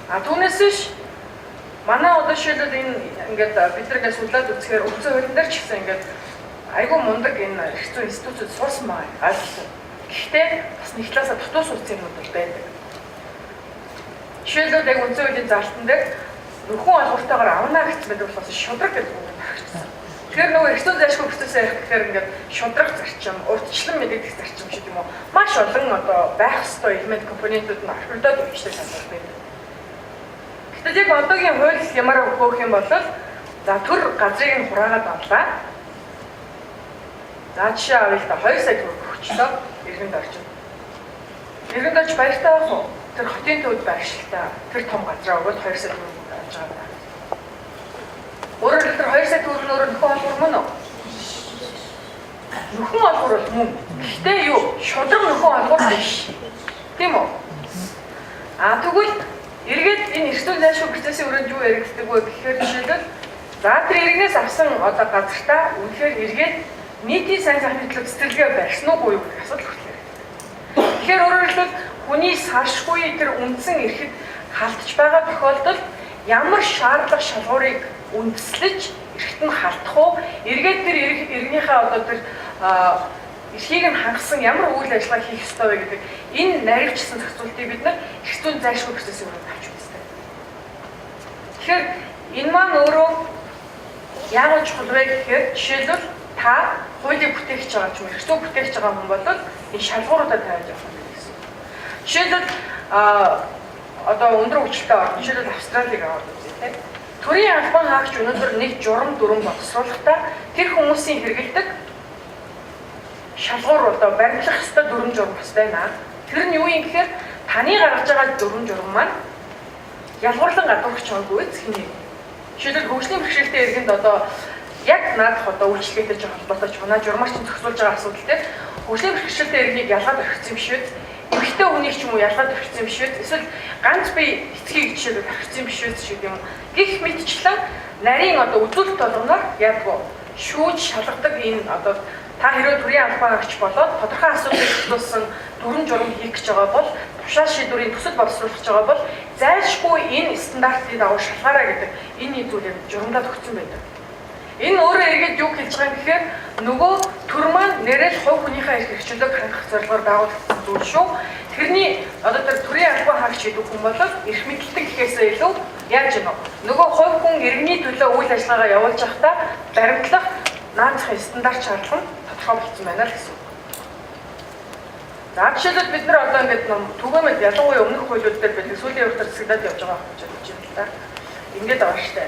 А түүнээс биш манай одоо жишээлбэл энэ ингээд бид нар ингээд судлаад үзэхээр үндсэн хуулийн дээр ч гэсэн ингээд айгүй мундаг энэ эрх зүйн институтууд суусан байгаа ойлголоо. Гэхдээ бас нэг талаасаа дутуу суусан юмнууд бол байдаг. Жишээлбэл яг үндсэн хуулийн залтан дээр нөхөн олгортойгоор авна гэсэн байдаг болохоос шудраг гэдэг үг нь таарсан. Тэгэхээр нөгөө эрх зүйн зайлшгүй процессыг ярих гэхээр ингээд шудраг зарчим, урьдчилан мэдэгдэх зарчим шиг юм уу? Маш олон одоо байх ёстой элемент компонентууд нь орхигдоод өгчтэй санагдаж байдаг. Гэтэл яг одоогийн хууль ямаараа өгөх юм бол за төр газрыг нь хураагаад авлаа. За жишээ авъя л да 2 сая төгрөг өгчлөө иргэн дорж. Иргэн дорж баяртай байх уу? Тэр хотын төвд байршилтай тэр том газраа өгөөд 2 сая төгрөг авч байгаа. Өөрөөр хэлбэл тэр 2 сая төгрөг нь өөрөө нөхөн олгор мөн үү? Нөхөн олгор бол мөн. Гэхдээ юу? Шудраг нөхөн олгор биш. Тийм үү? А тэгвэл эргээд энэ эрх зүйн зайлшгүй процессын өрөөнд юу яригддаг вэ гэхээр жишээлбэл за тэр иргэнээс авсан одоо газартаа үнэхээр эргээд нийтийн сайн сайхны төлөө цэцэрлэгээ барьсан уугүй юу гэх асуудал хүртэл яригддаг. Тэгэхээр өөрөөр хэлбэл хүний салшгүй тэр үндсэн эрхэд халтж байгаа тохиолдолд ямар шаардлага шалгуурыг үндэслэж эрхт нь халтах уу? Эргээд тэр иргэнийхээ одоо тэр эрхийг нь хангасан ямар үйл ажиллагаа хийх ёстой вэ гэдэг энэ наривчсан зохицуултыг бид нар эрх зүйн зайлшгүй процессын өрөөнд авч үздэг. Тэгэхээр энэ маань өөрөө яагаад чухал вэ гэхээр жишээлбэл та хуулийг бүтээгч байгаа ч юм уу, эрх зүйн бүтээгч байгаа хүн бол энэ шалгууруудаа тавиад явах юм гэсэн. Жишээлбэл одоо өндөр хөгжилтэй орн, жишээлбэл Австралиг аваад үзье тийм. Төрийн албан хаагч өнөөдөр нэг журам дүрм боловсруулахдаа тэр хүмүүсийн хэрэглэдэг шалгуур одоо баримтлах ёстой дүрм журам бас байна. Тэр нь юу юм гэхээр таны гаргаж байгаа дүрм журам маань ялгуурлан гадуурхаж байгаагүй эц хэмээн. Жишээлбэл хөгжлийн бэрхшээлтэй иргэнд одоо яг наадах одоо үйлчилгээтэй ч холбоотой ч манай журмаар чинь зохицуулж байгаа асуудал дээр хөгжлийн бэрхшээлтэй иргэнийг ялгаад орхисон юм биш үү? Эмэгтэй хүнийг ч юм уу ялгаад орхисон юм биш үү? Эсвэл ганц бие эцгийг жишээлбэл орхисон юм биш үү шиг юм. Гэх мэтчлэн нарийн одоо үзүүлэлт болгоноор яадгүй шүүж шалгадаг энэ одоо та хэрвээ төрийн албан хаагч болоод тодорхой асуудлыг зохицуулсан дүрэм журам хийх гэж байгаа бол тушаал шийдвэрийн төсөл боловсруулах гэж байгаа бол зайлшгүй энэ стандартын дагуу шалгаарай гэдэг энэ зүйл юм журамдаа тогтсон байдаг. Энэ өөрөө эргээд юу хэлж байгаа юм гэхээр нөгөө төр маань нэрэл хувь хүнийхээ эрх хэрэгчлөөг хангах зорилгоор байгуулагдсан зүйл шүү. Тэрний одоо тэр төрийн албан хаагч гэдэг хүн бол эрх мэдэлтэй гэхээсээ илүү яаж юм бэ? Нөгөө хувь хүн иргэний төлөө үйл ажиллагаагаа явуулж байхдаа баримтлах наацхийн стандарт шаардлага нь тодорхой болсон байна л гэсэн үг. За жишээлбэл бид нар одоо ингээд ном түгээмэл ялангуяа өмнөх хуулиуд дээр байдаг сүүлийн үед засаглаад явж байгаа гэж бодож байна л да. Ингээд байгаа штэ.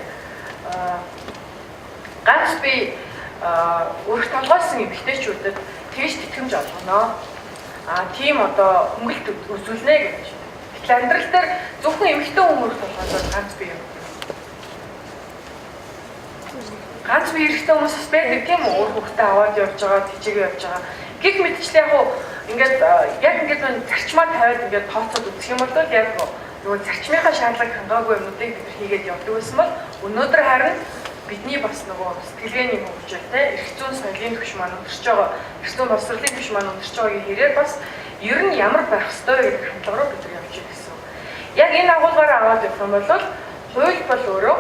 Ганц би өрх толгойсон эмэгтэйчүүдэд тэгж тэтгэмж олгоно. Тийм одоо хөнгөлт үзүүлнэ гэж. Гэтэл амьдрал дээр зөвхөн эмэгтэй хүн өрх толгойсон ганц би юм. Ганц би эрэгтэй хүмүүс бас байдаг тийм үү? Үр хөвгтөө аваад явж байгаа, тэжээгээ явж байгаа. Гэх мэтчлээ яг уу ингээд яг ингээд нэг зарчмаа тавиад ингээд тооцоод үзэх юм бол яг нөгөө зарчмынхаа шаардлагыг хангаагүй юмнуудыг бид хийгээд явдаг байсан бол өнөөдөр харин бидний бас нөгөө сэтгэлгээний хөгжилтэй эрх зүйн соёлын түвш маань өндөрч байгаа, эрх зүйн боловсролын түвш маань өндөрч байгаагийн хэрээр бас ер нь ямар байх ёстой гэдэг хандлага руу бид нар явж байгаа гэсэн. Яг энэ агуулгаараа аваад явах юм бол хууль бол өөрөө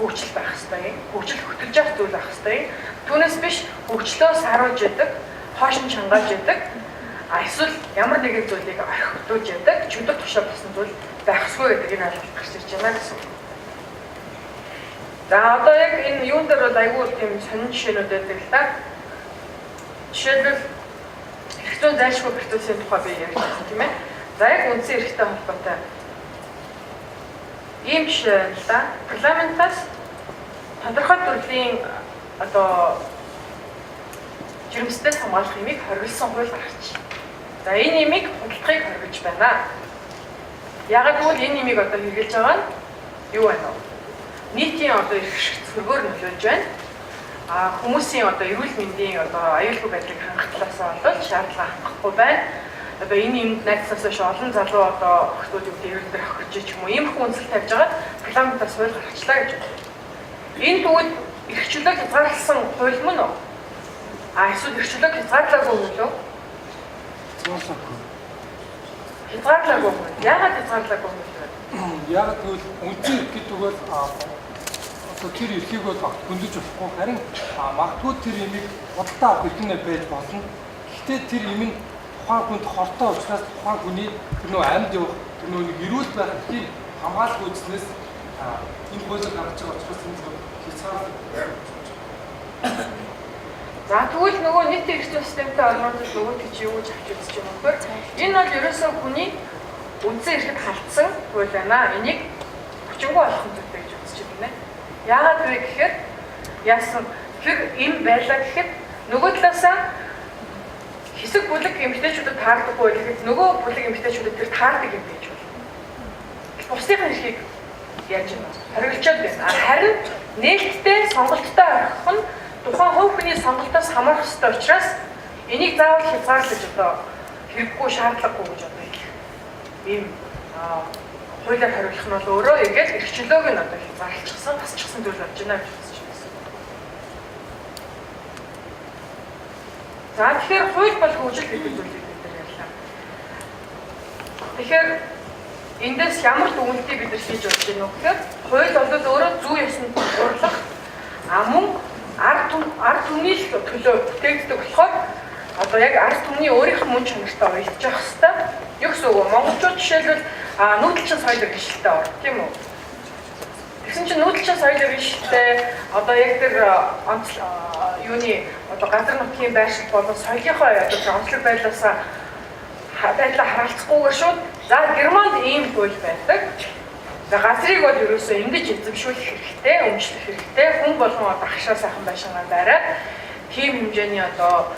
хөгжил байх ёстой юм. Хөгжил хөтөлж явах зүйл байх ёстой юм. Түүнээс биш хөгжлөө саруулж яадаг, хоош нь чангааж яадаг, эсвэл ямар нэгэн зүйлийг орхигдуулж яадаг, чөдөг тушаа болсон зүйл байх ёсгүй гэдэг энэ ойлголт гарч ирж байна гэсэн. За одоо яг энэ юун дээр бол айгүй тийм сонин жишээнүүд байдаг л да. Жишээлбэл эрх зүйн зайлшгүй процессын тухай би ярьж байсан тийм ээ. За яг үндсэн эрхтэй холбоотой ийм жишээ байна л да. Парламентаас тодорхой төрлийн одоо жирэмслээс хамгаалах имийг хоригдсон хууль гарч. За энэ имийг худалдахыг хоригдж байна. Яагаад гэвэл энэ имийг одоо хэрэглэж байгаа нь юу байна вэ? Нийтийн одоо эрх ашиг цөргөөр нөлөөлж байна. Хүмүүсийн одоо эрүүл мэндийн одоо аюулгүй байдлыг хангах талаасаа бол шаардлага хангахгүй байна. Одоо энэ юмд найдсанаас хойш олон залуу одоо охтууд юу гэдэг эрүүл дээр хохирч ч юм уу иймэрхүү үнсэл тавьж байгаа парламентаас хууль гаргачлаа гэж байна. Энэ тэгвэл эрх чөлөөг хязгаарласан хууль мөн үү? Эсвэл эрх чөлөөг хязгаарлаагүй юм уу? Хязгаарлаагүй хууль. Яагаад хязгаарлаагүй хууль вэ? Яагаад гэвэл үндсэн эрх гэдэг бол одоо тэр эрхийг бол огт хөндөж болохгүй. Харин магадгүй тэр имийг худалдаа авах эрх нь байж болно. Гэхдээ тэр им нь тухайн хүнд хортой учраас тухайн хүний тэр нөө амьд явах, тэр нөө нэг эрүүл байх эрхийг хамгаалах үүднээс энэ хуулийг гаргаж байгаа учраас энэ зөв хязгаарлалт. За тэгвэл нөгөө нийтийн эрх зүйн системтэй холбоотой нөгөө тийч юу гэж авч үзэж байгаа юм бэ? Энэ бол ерөөсөө хүний үндсэн эрхэд халтсан хууль байна. Энийг хүчингү болох нь зүйтэй гэж үзэж байна. Яагаад вэ гэхээр яасан тэр им байлаа гэхэд нөгөө талаасаа хэсэг бүлэг эмэгтэйчүүдэд таардаггүй гэхэд нөгөө бүлэг эмэгтэйчүүдэд тэр таардаг юм байж болно. Бусдын эрхийг яаж юм бэ? Хоригдчод байна. Харин нээлттэй сонголттой орхих нь тухайн хувь хүний сонголтоос хамаарах ёстой учраас энийг заавал хязгаарлаж одоо хэрэггүй шаардлагагүй гэж одоо хэлэх. Ийм хуулиар хориглох нь бол өөрөө эргээд эрх чөлөөг нь одоо хязгаарлчихсан, тасчихсан зүйл болж байна гэж үзэж байна. За тэгэхээр хууль бол хөгжил гэдэг зүйлийг бид нар ярьлаа. Тэгэхээр эндээс ямар дүгнэлтийг бид нар хийж болж байна вэ гэхээр хууль бол өөрөө зүй ёсонд дурлах, мөн ард түмний л төлөө бүтээгддэг болохоор одоо яг ард түмний өөрийнх нь мөн чанартай уялдж явах хэвээр. Юу гэсэн үг вэ? Монголчууд жишээлбэл нүүдэлчин соёл иргэншилтэй ор, тийм үү? Тэгсэн чинь нүүдэлчин соёл иргэншилтэй одоо яг тэр онцлог юуны одоо газар нутгийн байршил болон соёлынхоо одоо тэр онцлог байдлаасаа байдлаа харалцахгүйгээр шууд За Германд ийм хууль байдаг. За газрыг бол ерөөсөө ингэж эзэмшүүлэх хэрэгтэй, өмчлөх хэрэгтэй. Хүн болгон одоо хашаа сайхан байшингаа бариад тийм хэмжээний одоо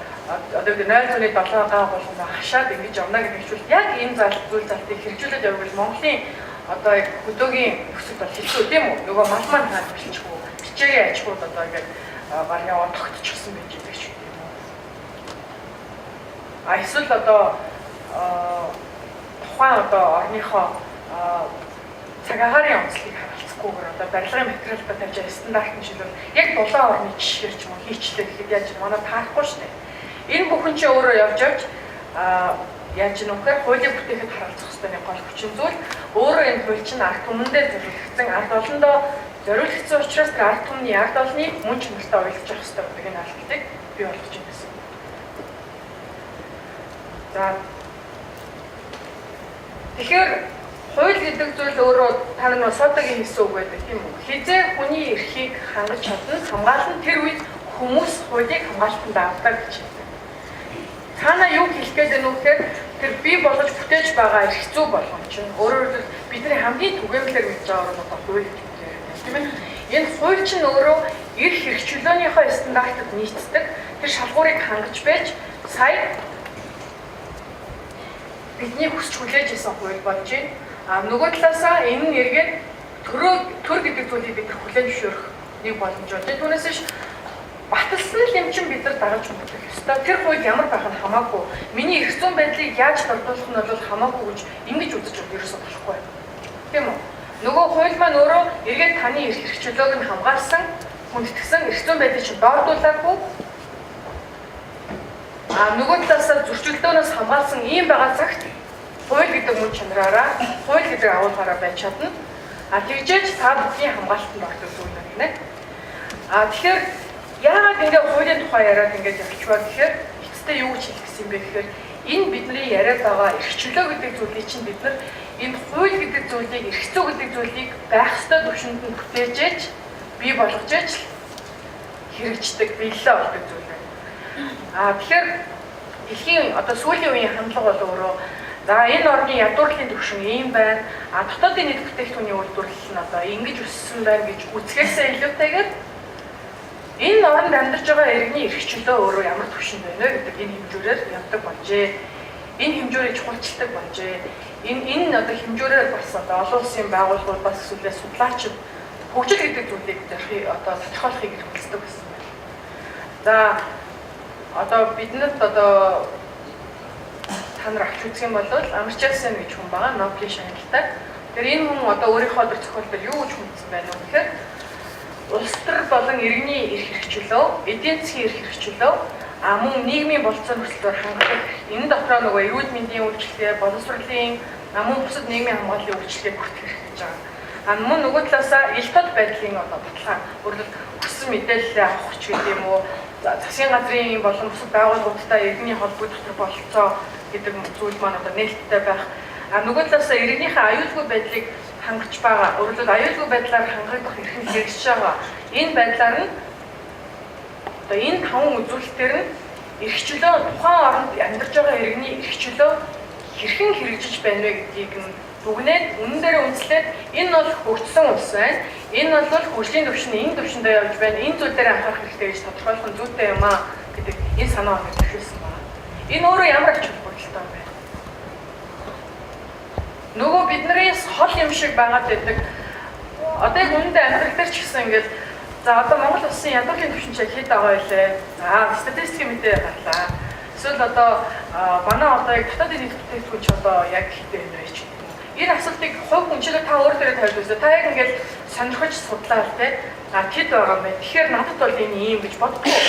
0.7 га болгон хашаад ингэж явна гэдэг хичүүл яг энэ зүйл залтыг хэрэгжүүлээд явбал Монголын одоо яг хөдөөгийн нөхцөл бол хэцүү тийм үү? Нөгөө мал маань хаана бичлэхгүй, бичээгийн аж ахуйд одоо ингээд баг яваа тогтчихсон байж байгаа ч юм уу. А эсвэл одоо тухайн одоо орныхоо цаг агаарын онцлогийг харалцахгүйгээр одоо барилгын материалдаа тавьж байгаа стандарт нь шилбэл яг дулаан орны жишгээр ч юм уу хийчлээ гэхэд яаж манай таарахгүй шүү дээ. Энэ бүхэн чи өөрөө явж явж яаж юм вэ? Хуулийг бүтээхэд харалцах ёстой нэг гол хүчин зүйл өөрөө энэ хууль чинь ард түмэндээ зориулагдсан, ард олондоо зориулагдсан учраас тэр ард түмний ард олныг мөн чанартай уялдаж явах ёстой гэдэг энэ ойлголтыг бий болгож байна гэсэн. За тэгэхээр хууль гэдэг зүйл өөрөө та нар Сотагийн хэлсэн үг байдаг тийм үү? Хизээ хүний эрхийг хангаж чадна, хамгаална тэр үед хүмүүс хуулийг хамгаалтанд авдаг гэж хэлдэг. Цаанаа юу хэлэх гээд байна вэ гэхээр тэр бий болгож бүтээж байгаа эрх зүй болгон чинь өөрөөр хэлбэл бидний хамгийн түгээмлэр мэдж байгаа нь одоо хууль гэж байна тийм ээ. Энэ хууль чинь өөрөө эрх хэрэгчлөөнийхөө стандартад нийцдэг тэр шалгуурыг хангаж байж сая бидний хүсч хүлээж исэн хууль болж байна. А нөгөө талаасаа энэ нь эргээд төр гэдэг зүйлийг бид нар хүлээн зөвшөөрөх нэг боломж болж байна. Түүнээс биш баталсан л юм чинь бид нар дагаж мөрдөх ёстой. Тэр хууль ямар байх нь хамаагүй. Миний эрх зүйн байдлыг яаж дордуулах нь бол хамаагүй гэж ингэж үзэж ерөөсөө болохгүй. Тийм үү? Нөгөө хууль маань өөрөө эргээд таны эрх хэрэгчлөөг нь хамгаалсан, хүндэтгсэн эрх зүйн байдлыг чинь дордуулаагүй. А нөгөө талаасаа зөрчилдөөнөөс хамгаалсан ийм байгаа цагт хууль гэдэг мөн чанараараа, хууль гэдэг агуулгаараа байж чадна. А тэгжээж та бүхний хамгаалтанд ордог зүйл байна. А тэгэхээр яагаад ингэ хуулийн тухай яриад ингэж явчихваа гэхээр эцэстээ юу гэж хэлэх гэсэн юм бэ гэхээр энэ бидний яриад байгаа эрхчлөө гэдэг зүйлийг чинь бид нар энэ хууль гэдэг зүйлийг, эрх зүй гэдэг зүйлийг байх ёстой түвшинд нь бүтээжээж, бий болгожээж хэрэгждэг, биелэлээ олдог зүйл байна. А тэгэхээр дэлхийн одоо сүүлийн үеийн хандлага бол өөрөө за энэ орны ядуурлын түвшин ийм байна. А дотоодын нийт бүтээгдэхүүний үйлдвэрлэл нь одоо ингэж өссөн байна гэж үзэхээсээ илүүтэйгээр энэ оронд амьдарч байгаа иргэний эрх чөлөө өөрөө ямар түвшинд байна вэ гэдэг энэ хэмжүүрээр явдаг болжээ. Энэ хэмжүүрийг чухалчилдаг болжээ. Энэ одоо хэмжүүрээр бас одоо олон улсын байгууллагууд бас эсвэл судлаачид хөгжил гэдэг зүйлийг зорих одоо тодорхойлохыг хүсдэг байсан байна. За одоо биднэрт одоо та нар авч үзэх юм бол Амарчасан гэж хүн байгаа, Нобелийн шагналтай. Тэгэхээр энэ хүн одоо өөрийнхөө төр зохиол дээр юу гэж хүндсэн байна вэ гэхээр улс төр болон иргэний эрх хэрэгчлөө, эдийн засгийн эрх хэрэгчлөө, а мөн нийгмийн болцоо нөхцөлөөр хангалах. Энэ дотроо нөгөө эрүүл мэндийн үйлчилгээ, боловсролын, мөн бусад нийгмийн хамгааллын үйлчилгээ бүртгэх хэрэг гэж байгаа. А мөн нөгөө талаасаа ил тод байдлын одоо баталгаа, өөрөлд хүссэн мэдээлэл авах ч гэдэг юм уу, засгийн газрын болон бусад байгууллагуудтай иргэний холбоо дотор бололцоо гэдэг зүйл маань одоо нээлттэй байх. А нөгөө талаасаа иргэнийхээ аюулгүй байдлыг хангаж байгаа. Өөрөлд аюулгүй байдлаар хангагдах эрх нь хэрэгжиж байгаа. Энэ байдлаар нь одоо энэ таван үзүүлэлтээр нь эрх чөлөө тухайн оронд амьдарч байгаа иргэний эрх чөлөө хэрхэн хэрэгжиж байна вэ гэдгийг нь дүгнээд үнэн дээр үндэслээд энэ бол хөгжсөн улс байна. Энэ бол хөгжлийн түвшин энэ түвшиндээ явж байна. Энэ зүйл дээр анхаарах хэрэгтэй гэж тодорхойлох нь зүйтэй юм аа гэдэг энэ санаа оныг зөвшөөрсөн байна. Энэ өөрөө ямар ач холбогдолтой юм бэ? Нөгөө бидний хол юм шиг байгаад байдаг. Одоо яг үүндээ амьдрал дээр ч гэсэн ингээд за одоо Монгол улсын ядуурлын түвшин чинь хэд байгаа вэ? За статистикийн мэдээ гарлаа. Эсвэл одоо манай одоо яг дотоодын нийт бүтээгдэхүүн чи одоо яг хэд байна вэ ч гэдэг юм. Энэ асуултыг хувь хүнчилээ та өөр дээрээ тавьж үзээ. Та яг ингээд сонирхож судлаа л те. А хэд байгаа юм бэ? Тэгэхээр надад бол энэ ийм гэж боддгоо.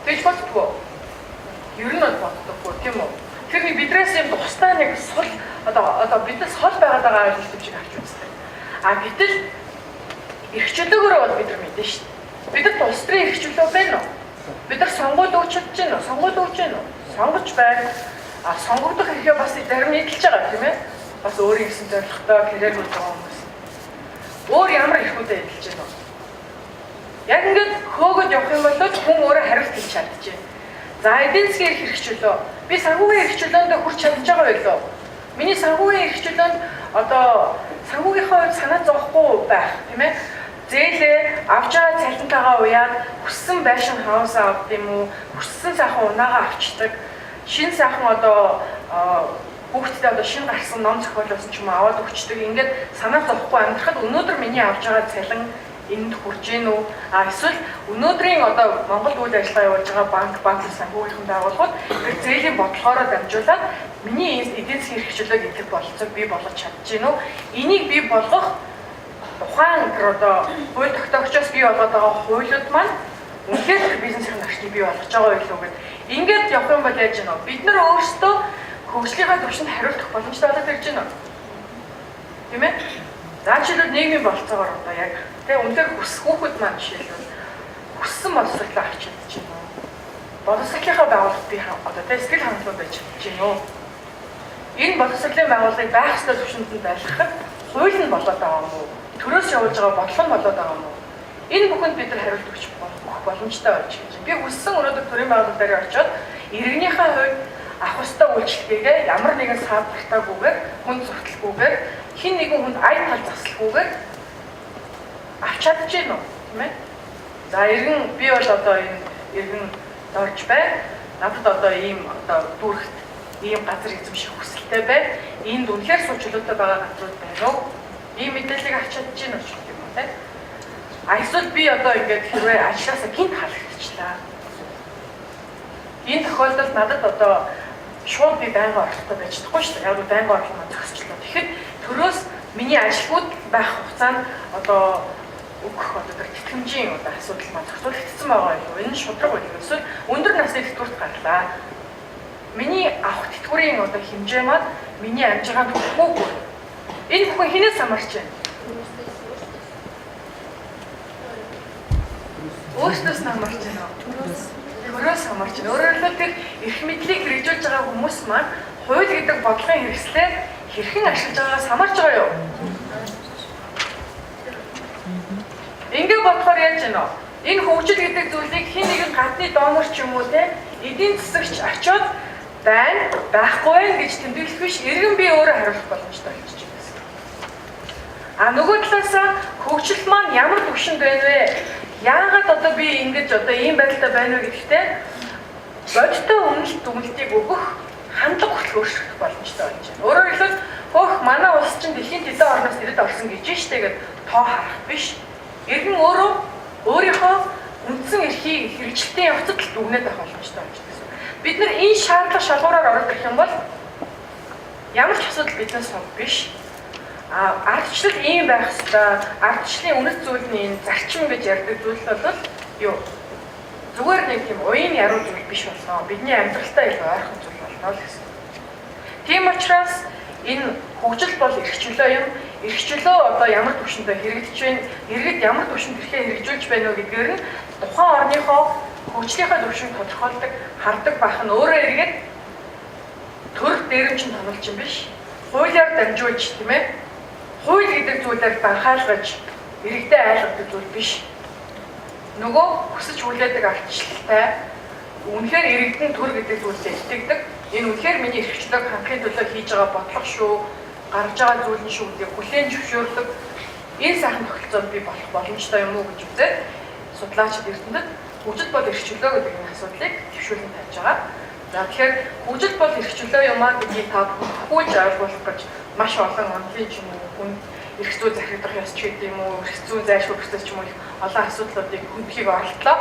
Тэгж боддгоо. Ер нь бол боддоггүй тийм үү? Тэр нэг бидрээс юм тусдаа нэг сул одоо биднээс хол байгаад байгаа ойлголт юм шиг авч үздэг. А гэтэл эрх чөлөөгөөрөө бол бид нар мэднэ шүү дээ. Бид нар улс төрийн эрх чөлөө байна уу? Бид нар сонгуул өгч чадж байна уу? Сонгуул өгч байна уу? Сонгож байна. А сонгогдох эрхээ бас зарим нийтэлж байгаа тийм ээ. Бас өөрийн гэсэн зорилготой карьер хийж байгаа хүмүүс. Өөр ямар эрхүүдээ эдэлж байна вэ? Яг ингээд хөөгөд явах юм бол хүн өөрөө хариулт хэлж чадчихэв. За эдийн засгийн эрх хэрэгчлөө. Би санхүүгийн эрх чөлөөндөө хүрч чадж байгаа байлоо. Миний санхүүгийн эрх чөлөөнд одоо санхүүгийнхаа хувьд санаа зовхгүй байх, тийм ээ? Зээлээ авч байгаа цалинтайгаа уяад хүссэн байшин хаусаа авд юм уу? Хүссэн сайхан унаагаа авчдаг. Шин сайхан одоо хүүхдэд одоо шинэ гарсан ном зохиолоос ч юм аваад өгчдөг. Ингээд санаа зовхгүй амьдрахад өнөөдөр миний авч байгаа цалин энд хүрж гин үү? А эсвэл өнөөдрийн одоо Монгол үйл ажиллагаа явуулж байгаа банк санхүүгийнхэн байгууллагууд тэр зээлийн бодлогоороо дамжуулаад миний эдийн засгийн эрх чөлөөг идэх бололцоог бий болгож чадж гин үү? Энийг бий болгох тухайн тэр одоо хууль тогтоогчоос бий болгоод байгаа хуулиуд маань үнэхээр тэр бизнесийн орчныг бий болгож байгаа юу гэд ингээд явах юм бол яаж гин үү? Бид нар өөрсдөө хөгжлийнхаа төвшөнд хариулт боломжтой болоод ирж байна уу? Тийм ээ? За жишээлбэл нийгмийн бололцоогоор одоо яг тэгээ үнэхээр хүүхэд маань жишээлбэл хүссэн боловсролоо авч чадчих юм уу? Боловсролынхаа байгууллага бий одоо тэгээ сэтгэл хангалуун байж чадчих юм уу? Энэ боловсролын байгууллагыг байх ёстой түвшинд нь байлгахад хууль нь болоод байгаа юм уу? Төрөөс явуулж байгаа бодлого нь болоод байгаа юм уу? Энэ бүхэнд бид нар хариулт өгч боломжтой болж байна. Би хүссэн өнөөдөр төрийн байгууллага дээр очиод иргэнийхээ хувьд авах ёстой үйлчлэгээгээ ямар нэгэн саад бартаагүйгээр, хүн сурталгүйгээр, хэн нэгэн хүнд ая тал заслахгүйгээр авч чадж гин үү, тийм ээ? За иргэн би бол одоо энэ иргэн дорж байна. Надад одоо ийм одоо дүүрэгт ийм газар эзэмших хүсэлтэй байна. Энд үнэхээр сууч чөлөөтэй байгаа газрууд байна уу? Ийм мэдээллийг авч чадж гин үү гэх юм уу, тийм ээ? А эсвэл би одоо ингээд хэрвээ ажлаасаа гинт халагдчихлаа. Энэ тохиолдолд надад одоо шууд би байнгын орлоготой байж чадахгүй шүү дээ. Яг нь байнгын орлого маань зогсчлоо. Тэгэхэд төрөөс миний ажилгүйд байх хугацаанд одоо өгөх одоо тэр тэтгэмжийн одоо асуудал маань зохицуулагдсан байгаа юу? Энэ нь шудраг үү? Эсвэл өндөр насны тэтгэврт гарлаа. Миний авах тэтгэврийн одоо хэмжээ маань миний амжиргаанд хүрэхгүй. Энэ бүхэн хинээс хамаарч байна? Өөрсдөөс нь хамаарч байна уу? Төрөөс хамаарч байна. Өөрөөр хэлбэл тэр эрх мэдлийг хэрэгжүүлж байгаа хүмүүс маань хууль гэдэг бодлогын хэрэгслээр хэрхэн ашиглаж байгаагаас хамаарч байгаа юу? Ингээд бодохоор яаж гэнэ? Энэ хөгжил гэдэг зүйлийг хэн нэгэн гадны донор ч юм уу те эдийн засагч очиод байна, байхгүй байна гэж тэмдэглэх биш, эргэн би өөрөө хариулах боломжтой болчих юм байна. А нөгөө талаас хөгжил маань ямар түвшинд байна вэ? Яагаад одоо би ингэж одоо ийм байдалтай байна вэ гэдэгтээ бодиттой өмнөлт дүгнэлтийг өгөх хандлага хүртэл өөрчлөх боломжтой болж байна. Өөрөөр хэлбэл хөөх манай улс чинь дэлхийн тэдэн орноос ирээд орсон гэж штэ гэд тоо харах биш. Эргэн өөрөө өөрийнхөө үндсэн эрхийг хэрэгжилтийн явцад л дүгнээд авах боломжтой болж байна гэсэн. Бид нар энэ шаардлага шалгуураар ороод ирэх юм бол ямар ч асуудал биднээс сум биш. А ардчлал ийм байх ёстой. Ардчлалын үнэт зүйл нь энэ зарчим гэж ярьдаг зүйл бол юу? Зүгээр нэг тийм уян яруу зүйл биш болно. Бидний амьдралтай илүү ойрхон зүйл болно л гэсэн. Тийм учраас энэ хөгжил бол эрх чөлөө юм. Эрх чөлөө одоо ямар түвшиндээ хэрэгжиж байна, иргэд ямар түвшинд эрхээ хэрэгжүүлж байна вэ гэдгээр нь тухайн орныхоо хөгжлийнхаа түвшинг тодорхойлдог, хардаг байх нь өөрөө эргээд төр дээрэмчин тонолч юм биш. Хуулиар дамжуулж, тийм ээ? Хууль гэдэг зүйлээр данхаалгаж иргэдээ айлгадаг зүйл биш. Нөгөө хүсэж хүлээдэг ардчлалтай үнэхээр иргэдэн төр гэдэг зүйлээ итгэдэг. Энэ үнэхээр миний эрх чөлөөг хангахын төлөө хийж байгаа бодлого шүү, гаргаж байгаа зүйл нь шүү гэдгийг хүлээн зөвшөөрдөг. Энэ сайхан тогтолцоонд би болох боломжтой юм уу гэж үзээд судлаачид эрдэмтэд хөгжил бол эрх чөлөө гэдэг энэ асуудлыг төвшүүлэн тавьж байгаа. За тэгэхээр хөгжил бол эрх чөлөө юм аа гэдгийг та бүхэн ойлгуулах гэж маш олон онлын ч юм уу хүн эрх зүй захирагдах ёс ч гэдэг юм уу, эрх зүйн зайлшгүй процесс ч юм уу олон асуудлуудыг хөндөөхийг оролдлоо.